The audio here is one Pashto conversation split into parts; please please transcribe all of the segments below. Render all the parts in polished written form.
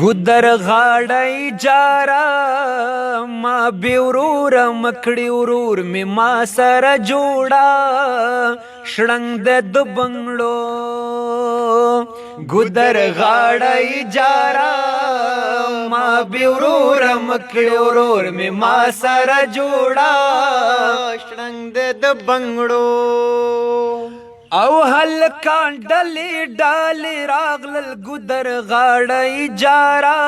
ګودر غاړی جارا، ما بی ورور مکړی، ورور می ما سره جوړا، شړنګ د بنگړو. ګودر غاړی جارا، ما بی ورور مکړی، ورور می ما سره جوړا، شړنګ د بنگړو. او هلکان ډلې ډالې راغلل ګودر غاړی جارا،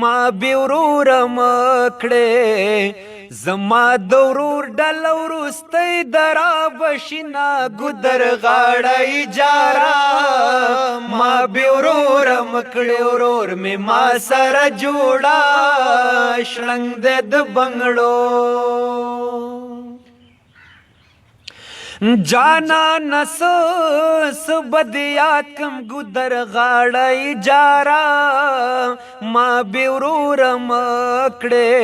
ما بی ورور مکړې، زما د ورور ډله وروستۍ درا بشینا. ګودر غاړی جارا، ما بی ورور مکړې، ورور می ما سره جوړا، شړنګ د بنگړو. جانا نس بدیات کم، ګودر غاړی جارا، ما بی ورور مکړې،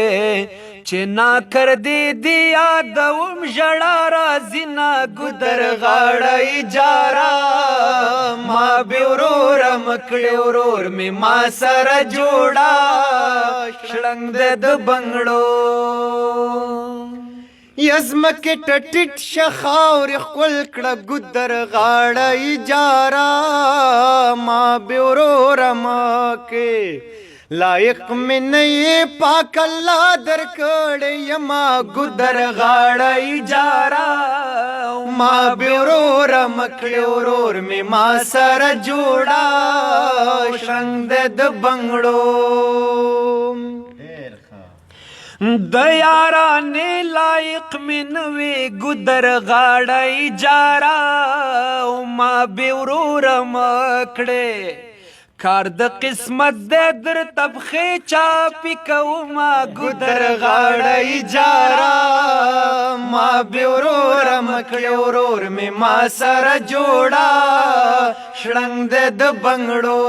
چې نا کر دې دی یادوم ژړا رازینا. ګودر غاړی جارا، ما بی ورور مکړې، ورور می ما سره جوړا، شړنګ د بنگړو. یزمک ټټټ شخاور خپل کړه، ګدر غاړه جارا، ما بیورور ما کې لایق مې نه پاک الله درکړې یما. ګدر غاړه جارا، ما بیورور مکړې، ورور می ما سره جوړا، شرنګ د بنگړو. د یارانې لایق مې نوې، ګودر غاړی جارا، ما بې ورور مکړې، کار د قسمت د در تبخې چاپی کوما. ګودر غاړی جارا، ما بې ورور مکړې، ورور مې ما سره جوړا، شړنګ د بنگړو.